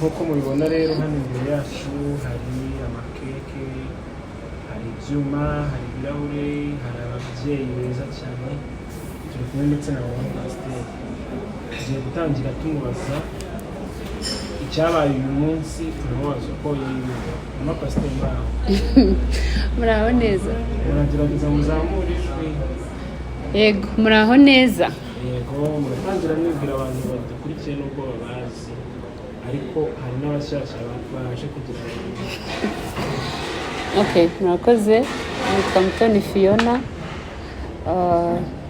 Nk'uko mubibona rero, hano imbere yacu hari amakeke, hari ibyuma, hari ibirahure, hari ababyeyi beza cyane turi kumwe, ndetse na mama pasiteri. Tugiye gutangira tumubaza icyabaye uyu munsi, turamubaza uko yiyumva. Mama pasiteri, muraho? Muraho neza. Muragerageza muzamure ijwi. Yego, muraho neza. Yego, muratangira mwibwira abantu badukurikiye, n'ubwo babazi, ariko hari n'abashyashya baje kugira ngo Ok, murakoze. Nitwa Mutoni Fiona.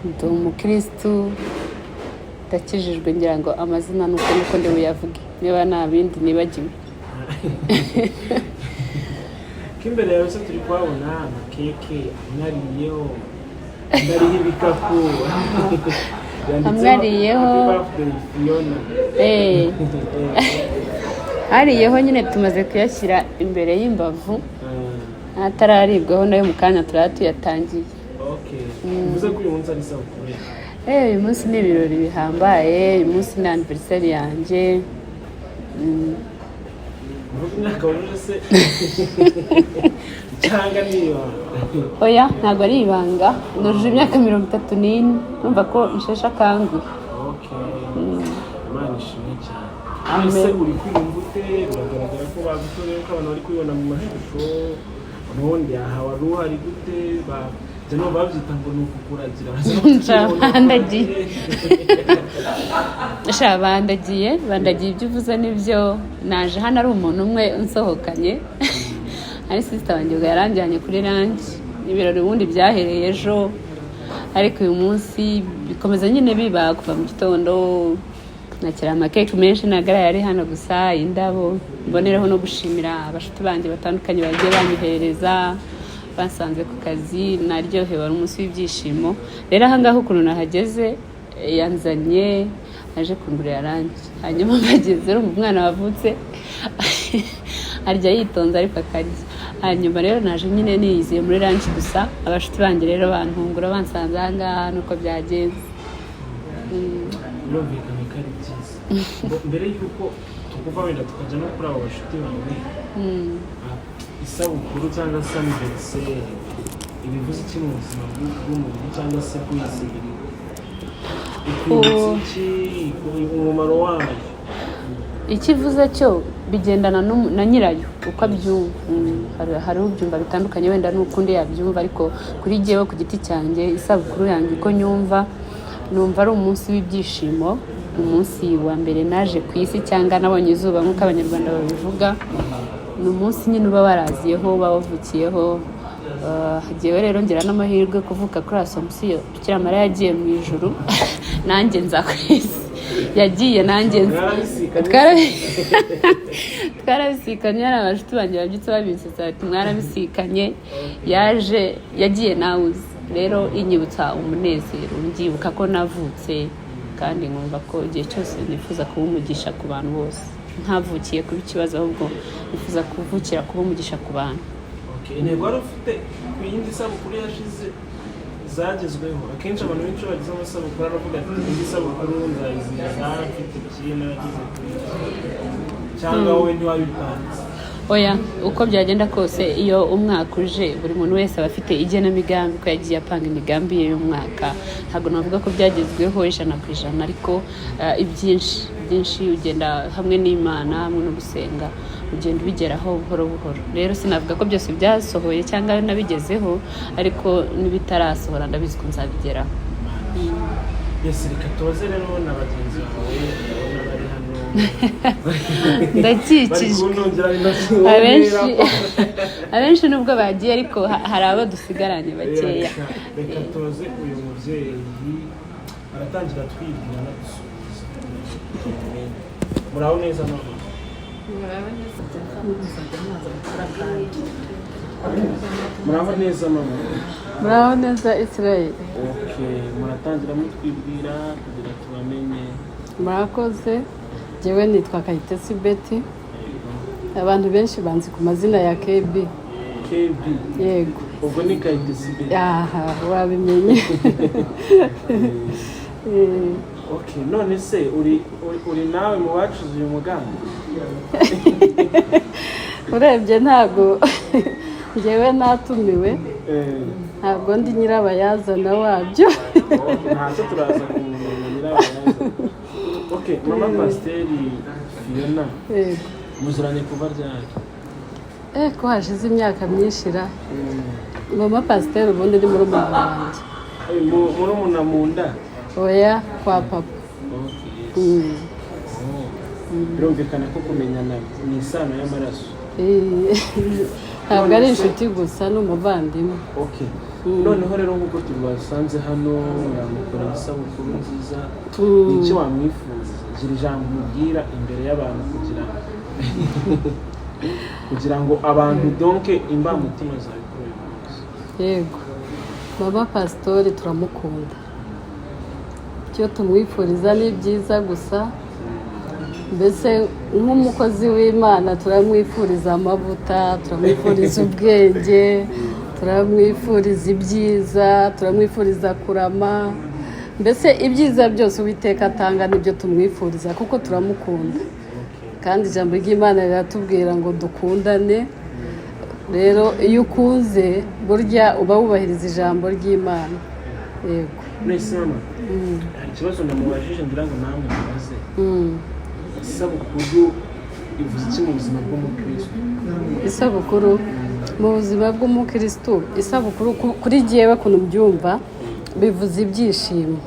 Ndi umukirisitu, ndakijijwe. Ngira ngo amazina ni uko niko ndi buyavuge, niba nta bindi nibagiwe. Ko imbere yawe se turi kuhabona amakeke, amwe ariyeho, andi ariho ibikapu yanditseho Amwe ariyeho. "Happy birthday Fiona". Hariyeho nyine tumaze kuyashyira imbere y'imbavu, atararibwaho nayo mu kanya turaba tuyatangiye. Okay, bivuze ko uyu munsi ari isabukuru yawe. Uyu munsi ni ibirori bihambaye, uyu munsi ni anniversaire yanjye. Uvuga imyaka wujuje se cyangwa ni ibanga? Oya, ntabwo ari ibanga. Nujuje imyaka 34, numva ko nsheshe akanguhe. Okay, Imana ishimwe cyane. Amen. Ese uri kwiyumva ute? Biragaragara ko bagutoreye, ko abantu bari kubibona mu mashusho. Ubundi aha wari uhari gute? Jya numva babyita ngo ni ukukuragira. Nca bandagiye. Sha, bandagiye, bandagiye. Ibyo uvuze nibyo. Naje hano ari umuntu umwe unsohokanye, ari sister wanjye, ubwo yaranjyanye kuri lunch. Ibirori ubundi byahereye ejo, ariko uyu munsi bikomeza nyine biba kuva mu gitondo. Nakira amakeke menshi, ntabwo ari ayari hano gusa, indabo. Mbonereho no gushimira abashuti banjye batandukanye bagiye banyoherereza basanze ku kazi. Naryohewe, wari umunsi w'ibyishimo. Rero ahangaha ukuntu nahageze, yanzanye aje kungurira lunch, hanyuma mpageze, urumva umwana wavutse arya yitonze ariko akarya. Hanyuma rero naje nyine niyiziye muri lunch gusa, abashuti banjye rero bantungura bansanze ahangaha, nuko byagenze. Birumvikana ko ari byiza. Ngo mbere y'uko tukuva wenda tukajya no kuri abo bashuti bawe, isabukuru cyangwa se anniversaire ibivuze iki mu buzima bw'umuntu cyangwa se bw'uyizihiriwe? Ikwibutsa iki? Umumaro wayo? Icyo ivuze cyo bigendana na nyirayo uko abyumva. Hari ubyumva bitandukanye wenda n'ukundi yabyumva, ariko kuri jyewe ku giti cyanjye, isabukuru yanjye uko nyumva, numva ari umunsi w'ibyishimo, umunsi wa mbere naje ku isi cyangwa nabonye izuba nk'uko Abanyarwanda babivuga. Ni umunsi nyine uba waraziyeho, uba wavukiyeho. Jyewe rero ngira n'amahirwe kuvuka kuri Asomusiyo. Bikira Mariya yagiye mu ijuru, nanjye nza ku isi. Yagiye, nanjye nza. Mwarabisikanye? Twarabisikanye. Hari abashuti banjye babyutse babinsetsa bati: "Mwarabisikanye, yaje yagiye nawe uzi." Rero inyibutsa umunezero, mbyibuka ko navutse, kandi nkumva ko igihe cyose nifuza kuba umugisha ku bantu bose. Ntavukiye kuba ikibazo, ahubwo nifuza kuvukira kuba umugisha ku bantu. Okay, intego wari ufite ku yindi sabukuru yashize zagezweho? Akenshi abantu benshi iyo bagize amasabukuru aravuga ati: "Indi sabukuru nzayizihiza mfite iki, narageze kuri iki", cyangwa wowe ntiwabipanze? Oya, uko byagenda kose, iyo umwaka uje buri muntu wese aba afite igenamigambi, ko yagiye apanga imigambi ye y'umwaka. Ntabwo navuga ko byagezweho 100%, ariko ibyinshi byinshi ugenda hamwe n'Imana, hamwe no gusenga, ugenda ubigeraho buhoro buhoro. Rero sinavuga ko byose byasohoye cyangwa nabigezeho, ariko n'ibitarasohora ndabizi ko nzabigeraho. Yes, reka tubaze rero na bagenzi bawe, ndabona bari hano. Ndakikijwe. Bari kuntungira intoki. Abenshi nubwo bagiye, ariko hari abo dusigaranye bakeya. Reka tubaze uyu mubyeyi, aratangira twibwira anadusuhuza. Muraho neza mama? Muraho neza. Muzajya mwaza gukora kandi. Muraho neza mama? Muraho neza, Israel. Okay, muratangira mutwibwira kugira tubamenye. Murakoze. Njyewe nitwa Kayitesi Betty, abantu benshi banzi ku mazina ya KB. KB? Yego. Ubwo ni Kayitesi Betty? Aha wabimenye. Okay, none se uri nawe mu bacuze uyu mugambi? Urebye ntabwo ngewe natumiwe. Ntabwo ndi nyirabayazana wabyo. Okay, ntacyo, turaza kumenya nyirabayazana. Okay, mama pasiteri Fiona, Yego. muziranye kuva ryari? Ko hashize imyaka myinshi ra! Mama pasiteri ubundi ni murumuna wanjye. Murumuna mu nda? Oya, kwa papa. Okay, yes. Oh. Birumvikana ko kumenyana ni isano y'amaraso. Ntabwo ari inshuti gusa, ni umuvandimwe. Okay, noneho rero nk'uko tubasanze hano, mwamukorera isabukuru nziza. Ni iki wamwifuza? Gira ijambo umubwira imbere y'abantu kugira ngo abantu donke imbamutima zawe kuri uyu munsi. Yego, mama pasitori turamukunda. Icyo tumwifuriza ni byiza gusa. Mbese nk'umukozi w'Imana turamwifuriza amavuta, turamwifuriza ubwenge, turamwifuriza ibyiza, turamwifuriza kurama. Mbese ibyiza byose Uwiteka atanga nibyo tumwifuriza, kuko turamukunda. Kandi ijambo ry'Imana riratubwira ngo dukundane. Rero iyo ukunze, burya uba wubahiriza ijambo ry'Imana. Yego. None mama, hari ikibazo namubajije ngira ngo namwe mubaze. Isabukuru ivuze iki mu buzima bw'umukristo? Isabukuru mu buzima bw'umukristo, isabukuru kuri jyewe ukuntu mbyumva, bivuze ibyishimo.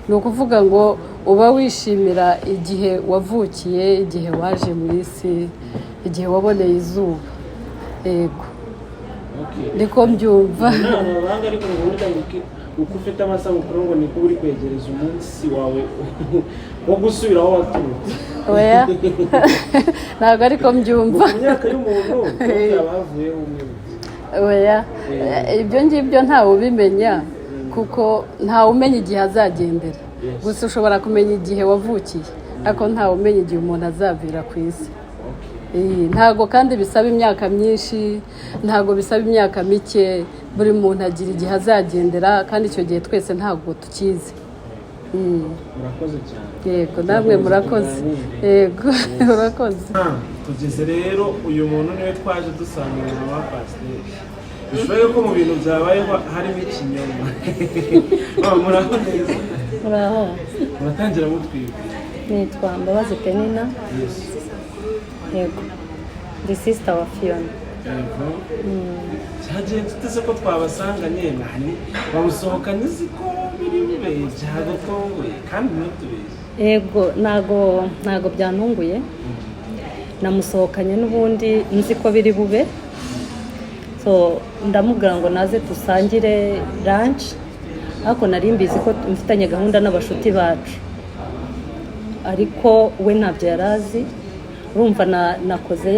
Ni ukuvuga ngo uba wishimira igihe wavukiye, igihe waje mu isi, igihe waboneye izuba. Yego. Niko mbyumva. Nta mabanga, ariko ngo burya ngo uko ufite amasabukuru ngo niko uri kwegereza umunsi wawe wo gusubira aho waturutse. Oya, ntabwo ariko mbyumva. Ku myaka y'umuntu yaba havuyeho umwe. Oya, ibyo ngibyo ntawe ubimenya, kuko ntawe umenya igihe azagendera. Gusa ushobora kumenya igihe wavukiye, ariko ntawe umenya igihe umuntu azavira ku isi. Ntabwo kandi bisaba imyaka myinshi, ntabwo bisaba imyaka mike. Buri muntu agira igihe azagendera, kandi icyo gihe twese ntabwo tukizi. Murakoze cyane. Yego, namwe murakoze. Yego, murakoze. Tugeze rero, uyu muntu niwe twaje dusanga mama pasiteri. Bishoboye ko mu bintu byabayeho harimo ikinyoma. Muraho neza? Muraho. Muratangira mutwibwira. Nitwa Mbabazi Penina. Yego, ndi sister wa Fiona. Yego, cyagenze uteze ko twabasanganye nani bamusohokanye, uzi ko biri bube byagutunguye kandi ntutubeshye? Yego, ntago byantunguye. Namusohokanye n'ubundi nzi ko biri bube. So ndamubwira ngo naze dusangire lunch, ariko nari mbizi ko mfitanye gahunda n'abashuti bacu, ariko we ntabyo yari azi. Urumva nakoze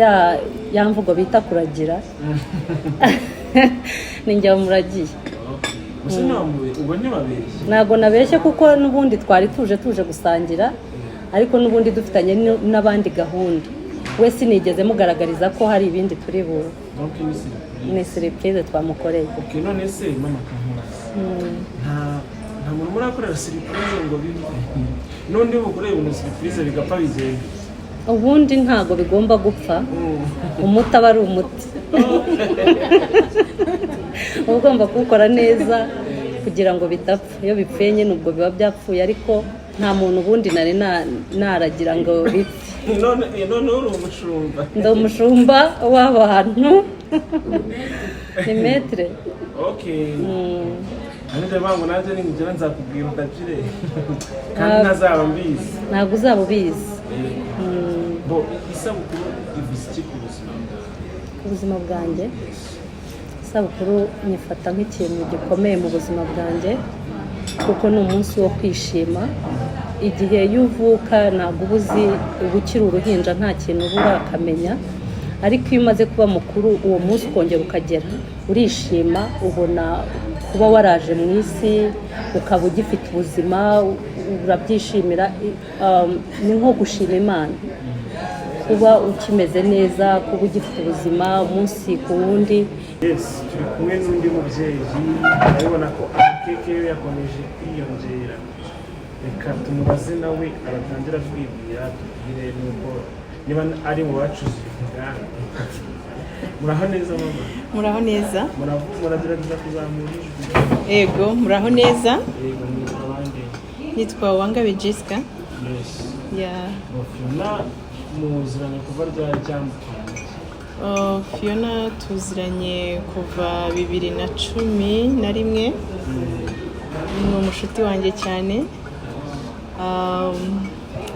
ya mvugo bita kuragira, ni njye wamuragiye. Gusa ntiwamube, ubwo ntibabeshye? Ntabwo nabeshye, kuko n'ubundi twari tuje gusangira, ariko n'ubundi dufitanye n'abandi gahunda. We sinigeze mugaragariza ko hari ibindi turi bu Donc ni surprise. Ni surprise twamukoreye. Okay, none se mama kankubaza, nta muntu murakorera surprise ngo bibe, n'undi bukoreye ibintu surprise bigapfa bigenda? Ubundi ntabwo bigomba gupfa. Umuti aba ari umuti, uba ugomba kuwukora neza kugira ngo bidapfa. Iyo bipfuye nyine ubwo biba byapfuye, ariko nta muntu ubundi nari naragira ngo bipfe. None uri umushumba? Ndi umushumba w'abantu, ni maître. Okay, nanjye ngo nanjye ningera nzakubwira utagire, kandi ntazaba mbizi. Ntabwo uzaba ubizi. Bo isabukuru ivuze iki ku buzima bwawe? Ku buzima bwanjye, isabukuru nyifata nk'ikintu gikomeye mu buzima bwanjye, kuko ni umunsi wo kwishima. Igihe iyo uvuka ntabwo uba uzi, uba ukiri uruhinja, nta kintu uba urakamenya. Ariko iyo umaze kuba mukuru, uwo munsi ukongera ukagera, urishima. Ubona kuba waraje mu isi ukaba ugifite ubuzima, urabyishimira. Ni nko gushima Imana kuba ukimeze neza, kuba ugifite ubuzima umunsi ku wundi. Yes, turi kumwe n'undi mubyeyi. Urabibona ko amakeke yo yakomeje kwiyongera. Reka tumubaze nawe aratangira twibwira, tubwire nuko niba ari mu bacuze uyu mugambi. Muraho neza, mama? Muraho neza. Muragerageza kuzamura ijwi. Yego, muraho neza. Yego, mwitwa abandi? Nitwa Wangabe Jessica. Yes. Ya. Fiona muziranye kuva ryari cyangwa? Oh, Fiona tuziranye kuva 2011. Ni umushuti wanjye cyane.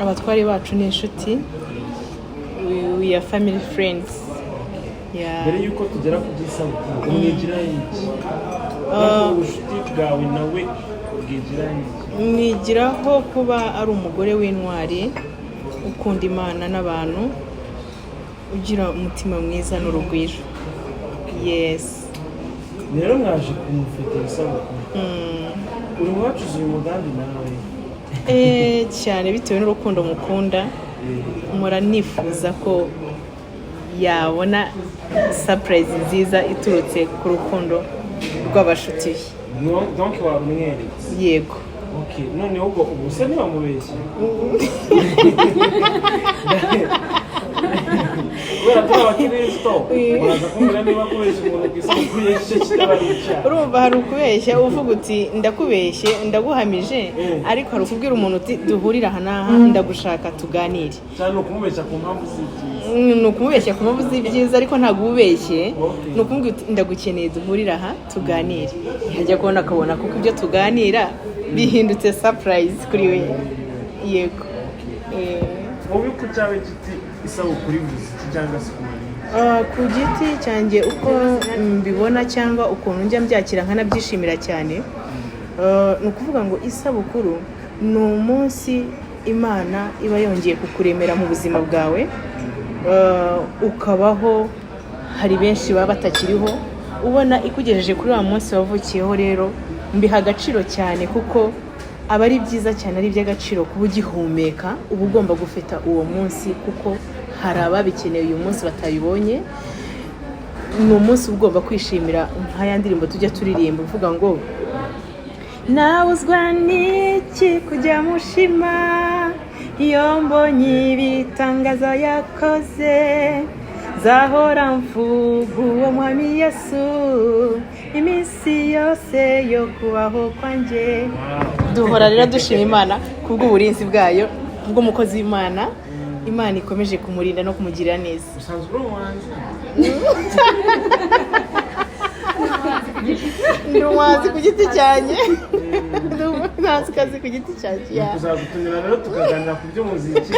Abatwari bacu ni inshuti. We are family friends. Yeah. Mbere y'uko tugera ku by'isabukuru, umwigiraho iki? Ariko ubucuti bwawe nawe ubwigiraho iki? Mwigiraho kuba ari umugore w'intwari, ukunda Imana n'abantu, ugira umutima mwiza n'urugwiro. Yes. Rero mwaje kumufitira isabukuru, uri mu bacuze uyu mugambi nawe? Cyane, bitewe n'urukundo mukunda, mpora nifuza ko yabona surprise nziza iturutse ku rukundo rw'abashuti be. No, donc wamweretse? Yego. Okay, noneho ubwo ubu se ntiwamubeshye kubera turi abakirisito? Muraza kumbwira niba kubeshya umuntu ku isabukuru ye cyo kitaba ari icyaha. Urumva, hari ukubeshya uvuga uti "Ndakubeshye, ndaguhamije," ariko hari ukubwira umuntu uti "Duhurire aha n'aha, ndagushaka tuganire." Cyane ni ukumubeshya ku mpamvu z'ibyiza. Ni ukumubeshya ku mpamvu z'ibyiza, ariko ntabwo uba ubeshye. Ni ukumubwira uti "Ndagukeneye, duhurire aha tuganire." Yajya kubona akabona kuko ibyo tuganira bihindutse surprise kuri we. Yego. Wowe ku cyawe giti, isabukuru ivuze iki cyangwa se kumara iki? Ku giti cyanjye, uko mbibona cyangwa ukuntu njya mbyakira nkanabyishimira cyane, ni ukuvuga ngo isabukuru ni umunsi Imana iba yongeye kukuremera mu buzima bwawe, ukabaho. Hari benshi baba batakiriho, ubona ikugejeje kuri wa munsi wavukiyeho. Rero mbiha agaciro cyane, kuko aba ari byiza cyane, ari iby'agaciro kuba ugihumeka. Uba ugomba gufata uwo munsi, kuko hari ababikeneye uyu munsi batabibonye. Ni umunsi uba ugomba kwishimira, nk'aya ndirimbo tujya turirimba uvuga ngo "Nabuzwa n'iki kujya mushima iyo mbonye ibitangaza yakoze? Nzahora mvuga uwo Mwami Yesu iminsi yose yo kubaho kwanjye." Duhora rero dushima Imana kubw'uburinzi bwayo, kubw'umukozi w'Imana Imana ikomeje kumurinda no kumugirira neza. Usanzwe uri umuhanzi? Ndi umuhanzi ku giti cyanjye, ndi umuhanzikazi ku giti cyanjye, yeah. Tuzagutumira rero tukaganira ku by'umuziki.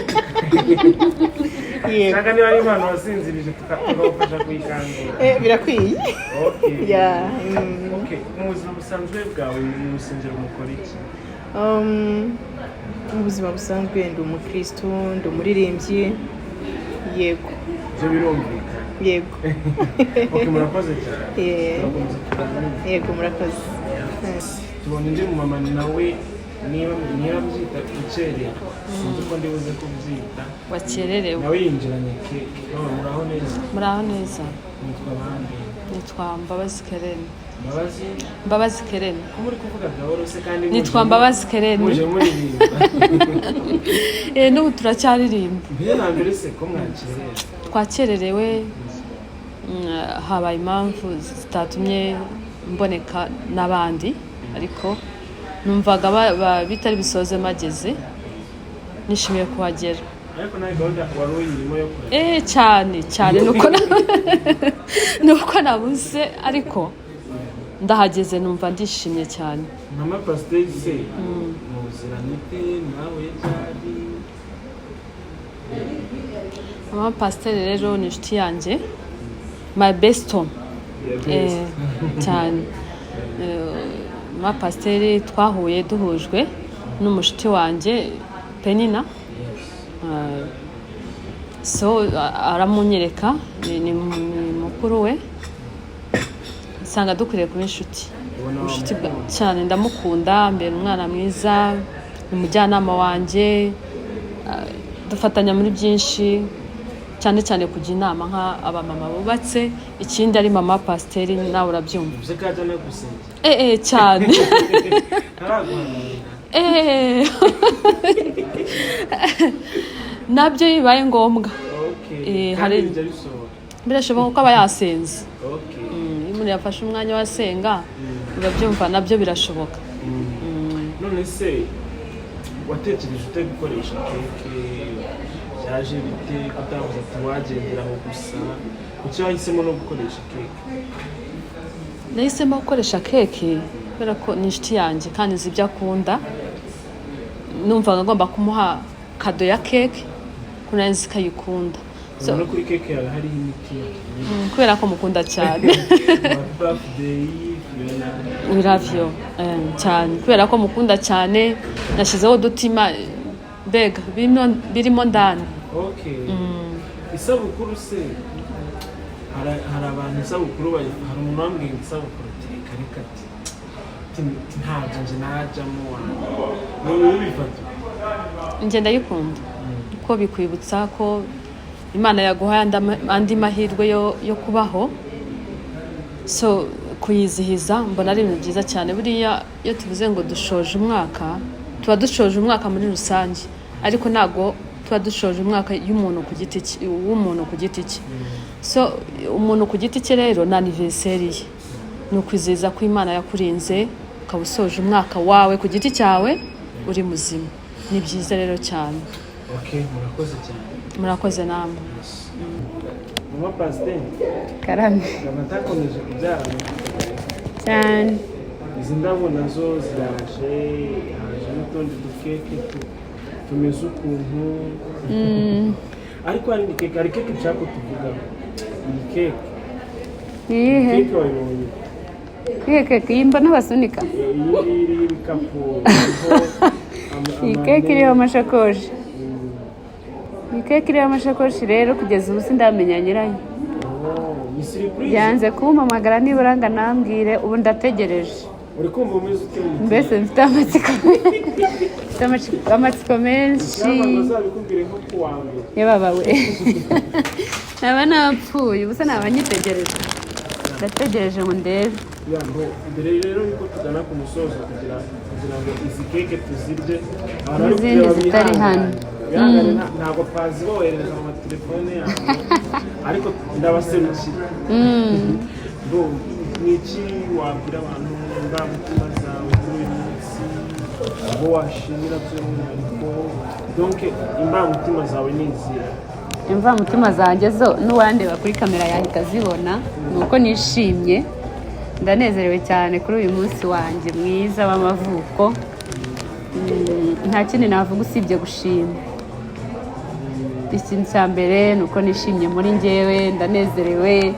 Yego. Cyangwa niba ari impano wasinzirije, tukagufasha kuyikangura. Birakwiye. Okay. Yeah. Okay, mu buzima busanzwe bwawe mu rusengero mukora iki? Mu buzima busanzwe ndi umukristo, ndi umuririmbyi, yego. Ibyo birumvikana. Yego. Okay, murakoze cyane. Yeah. Turakomeza tuganire. Yego, murakoze. Tubona undi mumama nawe, niba mbyita ukereye, sinzi uko ndibuze kubyita. Wakererewe. Nawe yinjiranye keke. Mama, muraho neza? Muraho neza. Nitwa bande? Nitwa Mbabazi Kerene. Mbabazi? Mbabazi Kerene. Ko muri kuvuga gahoro se kandi muje Nitwa Mbabazi Kerene. Muje muririmba? N'ubu turacyaririmba. Mbere na mbere se ko mwakerewe? Twakererewe, habaye impamvu zitatumye mboneka n'abandi, ariko numvaga bitari bisoze mageze, nishimiye kuhagera. Ariko nawe gahunda wari uyirimo yo kureba? Cyane cyane, nuko nabuze, ariko ndahageze numva ndishimye cyane. Mama pasiteri se muziranye ute nawe ryari? Mama pasiteri rero ni inshuti yanjye, my best. Cyane. Mama pasiteri twahuye duhujwe n'umushuti wanjye Penina. So aramunyereka, ni mukuru we, nsanga dukwiriye kuba inshuti. Ubona Inshuti wamukunda. Cyane, ndamukunda, mbere umwana mwiza, ni umujyanama wanjye, dufatanya muri byinshi, cyane cyane kujya inama nk'abamama bubatse. Ikindi ari mama pasiteri, nawe urabyumva. Bivuze ko ajya no gusengera? Cyane. Ntaraguhanurira? Nabyo bibaye ngombwa. Okay. Eh, Kandi hari- bijya bisohora. Birashoboka ko aba yasenze. Okay. Iyo umuntu yafashe umwanya wasenga, urabyumva, nabyo birashoboka. None se watekereje ute gukoresha keke? Byaje bite kutavuze ati wagendera aho gusa? Kuki wahisemo no gukoresha keke? Nahisemo gukoresha keke kubera ko ni inshuti yanjye kandi nzi ibyo akunda. Numvaga ngomba kumuha kado ya keke kuko nari nzi ko ayikunda. So, Ubona kuri keke yawe hariho imitima. Kubera ko mukunda cyane. Happy birthday, Fiona. We love you cyane. Kubera ko mukunda cyane, nashyizeho udutima, mbega birimo ndani. Okay. Isabukuru se, hari abantu isabukuru hari umuntu wambwiye ngo isabukuru ati reka reka, ati ntabyo nje najamo. Ni wowe ubifata? Njye ndayikunda kuko bikwibutsa ko Imana yaguhaye andi mahirwe yo kubaho. So kuyizihiza mbona ari ibintu byiza cyane. Buriya iyo tuvuze ngo dushoje umwaka, tuba dushoje umwaka muri rusange, ariko ntabwo tuba dushoje umwaka y'umuntu ku giti cye, w'umuntu ku giti cye. So umuntu ku giti cye rero ni anniversaire ye, ni ukwizihiza ko Imana yakurinze ukaba usoje umwaka wawe ku giti cyawe uri muzima. Ni byiza rero cyane. Okay, murakoze cyane. Murakoze namwe. Mama pasiteri. Karame. Nkaba atakomeje kubyara. Cyane. Izi ndabo nazo ziraje, haje n'utundi dukeke tumeze ukuntu, ariko hari indi keke, hari keke nshaka ko tuvugaho. Iyi keke. Iyihe? Keke wayibonye? Iyihe keke? Iyi mbona basunika? Iyi ngiyi iriho ibikapu, iriho Iyi keke iriho amashakoshi. Iyi keke iriho amashakoshi rero, kugeza ubu sindamenya nyirayo. Oh, ni surprise. Yanze kumpamagara nibura ngo anambwire. Ubu ndategereje. Uri kumva umeze ute mu mutima? Mbese mfite amatsiko menshi. Cyangwa bazabikubwire nko ku wa mbere. Yababawe, naba napfuye ubusa, naba nyitegereje, ndategereje ngo ndebe. Ya, ngo mbere rero yuko tugana ku musozo, kugira ngo izi keke tuzirye, abantu bari N'izindi kureba zitari hano. bihangane, ntabwo twazibohereza mu matelefone yabo, ariko ndabaserukira. Ngo ni iki wabwira abantu, imbamutima zawe kuri uyu munsi, abo washimira by'umwihariko? Donc imbamutima zawe ni izihe? Imvamutima zanjye zo, n'uwandeba kuri kamera yahita azibona, ni uko nishimye, ndanezerewe cyane kuri uyu munsi wanjye mwiza w'amavuko. Nta kindi navuga usibye gushima. Ikintu cya mbere ni uko nishimye muri njyewe, ndanezerewe.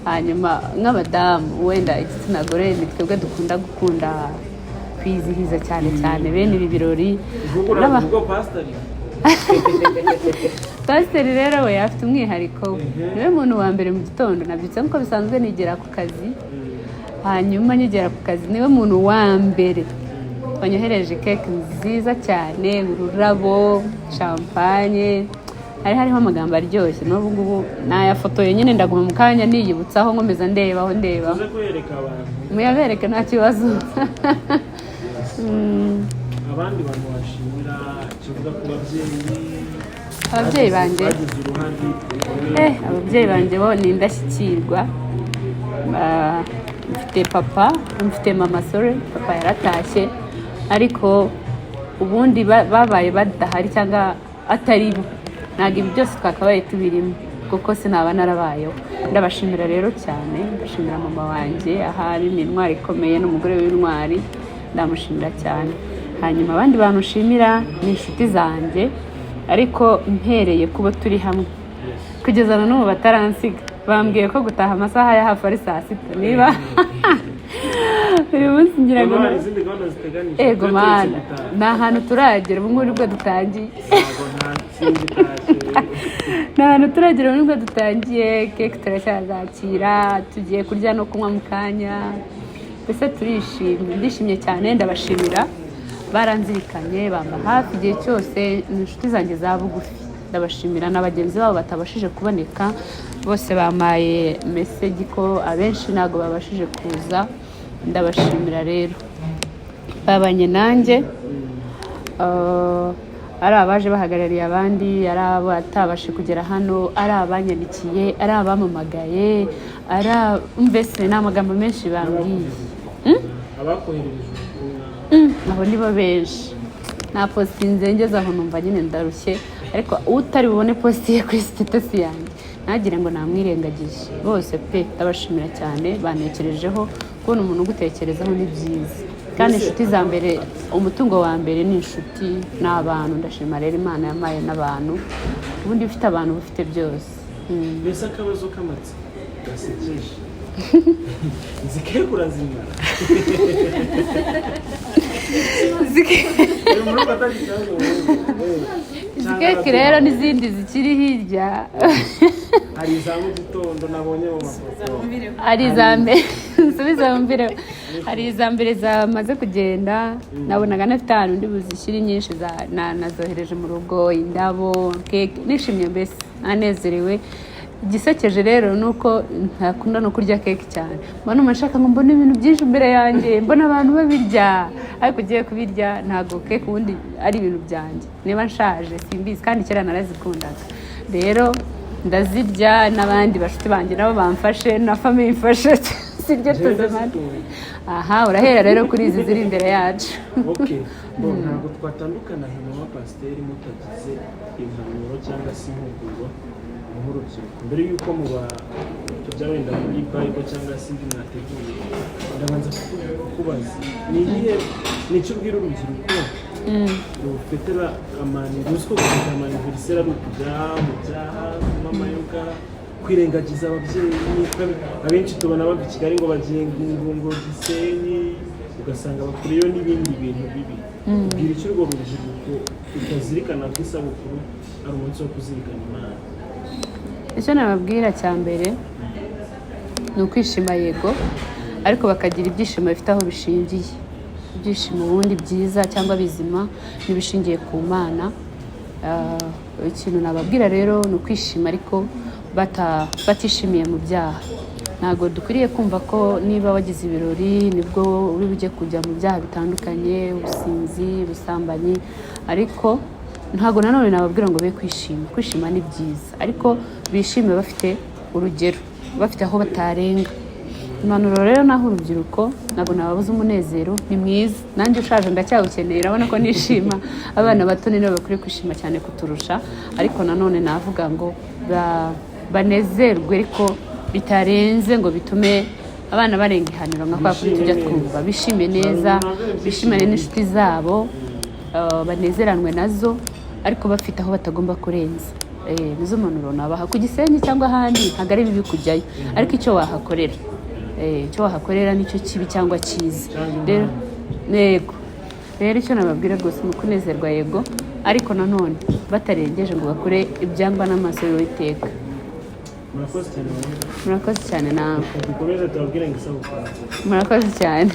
Hanyuma nk'abadamu, wenda igitsina gore, ni twebwe dukunda gukunda kwizihiza cyane cyane bene ibi birori. Ubwo ubwo pasiteri? Pasiteri rero we afite umwihariko we. Niwe muntu wa mbere mu gitondo nabyutse nk'uko bisanzwe nigera ku kazi. Hanyuma nkigera ku kazi, niwe muntu wa mbere wanyohereje keke nziza cyane, ururabo, champagne, hari hariho amagambo aryoshye. N'ubu ngubu nayafotoye nyine, ndaguma mu kanya niyibutsaho, nkomeza ndebaho ndebaho. Tuze kwereka abantu. Muyabereke, nta kibazo. Abandi bantu washimira, kivuga ku babyeyi? Ababyeyi banjye? Bagize uruhare rukomeye. Ababyeyi banjye bo ni indashyikirwa. Mfite papa, mfite mama, sorry, papa yaratashye, ariko ubundi babaye badahari cyangwa atari bo, ntabwo ibi byose twakabaye tubirimo, kuko sinaba narabayeho. Ndabashimira rero cyane. Ndashimira mama wanjye, ahari ni intwari ikomeye, n'umugore w'intwari, ndamushimira cyane. Hanyuma abandi bantu nshimira ni inshuti zanjye, ariko mpereye kubo turi hamwe kugeza na n'ubu bataransiga. Bambwiye ko gutaha amasaha ya hafi ari saa 6, niba uyu munsi ngira ngo Noneho hari izindi gahunda ziteganijwe? Ego. Twe turetse Mana. gutaha. Ni ahantu turagera, ubu ngubu nibwo dutangiye. Ntabwo nta sinzi itashye. Ni ahantu turagera, ubu nibwo dutangiye. Keke turacyazakira, tugiye kurya no kunywa mu kanya. Mbese turishimye, ndishimye cyane. Ndabashimira, baranzirikanye, bamba hafi igihe cyose, ni inshuti zanjye za bugufi, ndabashimira. Na bagenzi babo batabashije kuboneka bose bamaye message ko abenshi ntabwo babashije kuza. Ndabashimira rero, babanye nanjye. Ari abaje bahagarariye abandi, ari abatabashe kugera hano, ari abanyandikiye, ari abamamagaye, ari mbese ni amagambo menshi bambwiye. Abakoherereje ubutumwa. Abo nibo benshi. Nta postinze ngeze aho numva nyine ndarushye, ariko utari bubone post ye kuri status yanjye ntagire ngo namwirengagije. Bose pe, ndabashimira cyane, bantekerejeho. Kubona umuntu ugutekerezaho ni byiza, kandi inshuti za mbere, umutungo wa mbere ni inshuti, ni abantu. Ndashima rero Imana yampaye n'abantu. Ubundi iyo ufite abantu uba ufite byose. Mbese akabazo k'amatsiko gasekeje, izi keke urazimara? Uri muri uko atari ikibazo wowe. Izi keke rero n'izindi zikiri hirya. Hari iza mu gitondo nabonye mu mafoto. Hari iza mbere, nsubiza mbere, hari iza mbere zamaze kugenda. Nabonaga ntafite ahantu ndi buzishyire nyinshi, nazohereje mu rugo, indabo, keke, nishimye mbese anezerewe. Igisekeje rero ni uko ntakunda no kurya keke cyane. Mbona numva nshaka ngo mbone ibintu byinshi imbere yanjye, mbona abantu babirya, ariko ugiye kubirya ntabwo keke ubundi ari ibintu byanjye. Niba nshaje simbizi, kandi kera narazikundaga. Rero ndazirya n'abandi bashuti banjye nabo bamfashe na famille imfashe, siryo Njyewe tuzimara. ndazikunda. Aha urahera rero kuri izi ziri imbere yacu. Okay, bo ntabwo twatandukana nka mama pasiteri mutagize impanuro cyangwa se impuguro nk'urubyiruko. Mbere y'uko muba tujya wenda muri Bible cyangwa se indi mwateguye, ndabanza kukubaza ni iyihe, ni icyo ubwira urubyiruko rufite amani, ruzi ko gufata ama anniversaire ari ukujya mu byaha, kunywa amayoga, kwirengagiza ababyeyi. Abenshi tubona bava i Kigali ngo bagiye ngo Gisenyi, ugasanga bakuriyeyo n'ibindi bintu bibi. Bwira icyo urwo rubyiruko rutazirikana ko isabukuru ari umunsi wo kuzirikana Imana. Icyo nababwira cya mbere ni ukwishima, yego, ariko bakagira ibyishimo bifite aho bishingiye. Ibyishimo ubundi byiza cyangwa bizima n'ibishingiye ku Mana. Ikintu nababwira rero ni ukwishima, ariko batishimiye mu byaha. Ntabwo dukwiriye kumva ko niba wagize ibirori nibwo uri bujye kujya mu byaha bitandukanye, ubusinzi, ubusambanyi. Ariko ntabwo nanone nababwira ngo be kwishima. Kwishima ni byiza, ariko bishime bafite urugero, bafite aho batarenga. Impanuro rero naho urubyiruko, ntabwo nababuza umunezero, ni mwiza, nanjye ushaje ndacyawukeneye, urabona ko nishima. Abana bato ni nabo bakwiye kwishima cyane kuturusha, ariko nanone navuga ngo banezerwe ariko bitarenze ngo bitume abana barenga ihaniro nka kwa kundi tujya twumva. Bishime neza, bishimane n'inshuti zabo, banezeranwe nazo, ariko bafite aho batagomba kurenza. Nizo mpanuro nabaha. Ku Gisenyi cyangwa ahandi ntabwo ari bibi kujyayo, ariko icyo wahakorera nicyo kibi cyangwa cyiza. Rero yego, rero icyo nababwira rwose ni ukunezerwa, yego, ariko nanone batarengeje ngo bakore ibyangwa n'amaso y'Uwiteka. Murakoze cyane, mama. Murakoze cyane nawe. Dukomeze tubabwire ngo isabukuru nziza. Murakoze cyane.